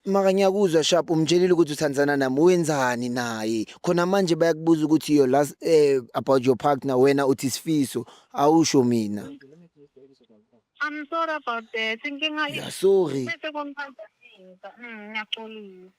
Mara ngiyakuzwa, sharp, umtshelile ukuthi uthandzana nami, wenzani naye khona manje? Bayakubuza ukuthi your last about your partner, wena uthi Sifiso, awusho mina. I'm sorry about that. Inkinga Yeah, sorry. Bese komphazamisa. Ngiyaxolisa.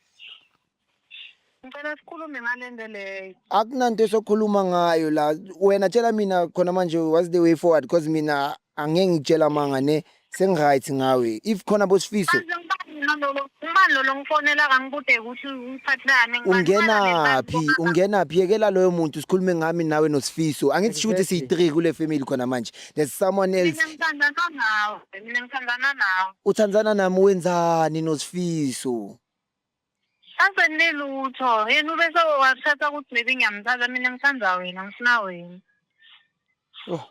Ngicela sikhulume ngale nto leyo. Akunanto esokhuluma ngayo la. Wena tshela mina khona manje, what's the way forward? Because mina angeke ngikutshela manga ne, sengi-right ngawe if khona boSifiso. Manje ngibani nalolo? Ngibani lolo ngifonela kangibude ukuthi uphathelane? Ungenaphi? Ungenaphi? Yekela loyo muntu, sikhulume ngami nawe noSifiso. Angithi sho ukuthi siyi-three kule family khona manje, there's someone else. Mina ngithandana nawe. Mina ngithandana nawe. Uthandzana nami, wenzani noSifiso? Asenilutho. Yena ubese wathatha ukuthi maybe ngiyamthanda. Mina ngithanda wena, ngifuna wena. Oh.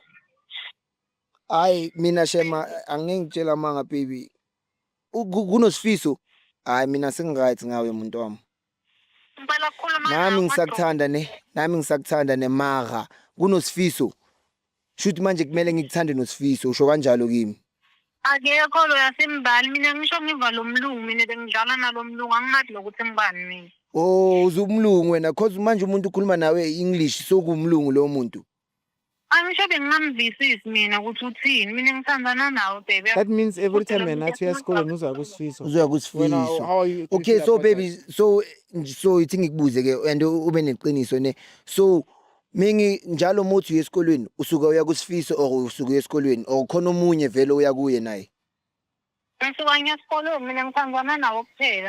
Hayi mina shema, angeke ngitshela manga, baby. KunoSifiso, hayi mina sengi-right ngawe, muntu wami. Ngicela ukukhuluma Nami nawe. ngisakuthanda ne, nami ngisakuthanda ne, mara kunoSifiso, shuthi manje kumele ngikuthande noSifiso, usho kanjalo kimi? Akekho lo yasembali. Mina ngisho ngiva lo mlungu, mina bengidlala nalo mlungu, angingathi lokuthi ngibani mina. Oh, uzumlungu wena, cause manje umuntu ukhuluma nawe English, sokumlungu lo muntu. Angisho bengingamvisisi mina ukuthi uthini. Mina ngithandana nawe, baby. That means every time wena athi uya esikolweni, uzoya kuSifiso. Uzoya Wena, kuSifiso. how are you? Okay, Feel so about baby, that? so ithi ngikubuze ke and ube neqiniso ne. So mingi njalo muthi uye esikolweni, usuka uya kuSifiso or usuka uya esikolweni or khona omunye vele uya kuye naye? Ngisuka ngiya esikolweni, mina ngithandana nawe kuphela.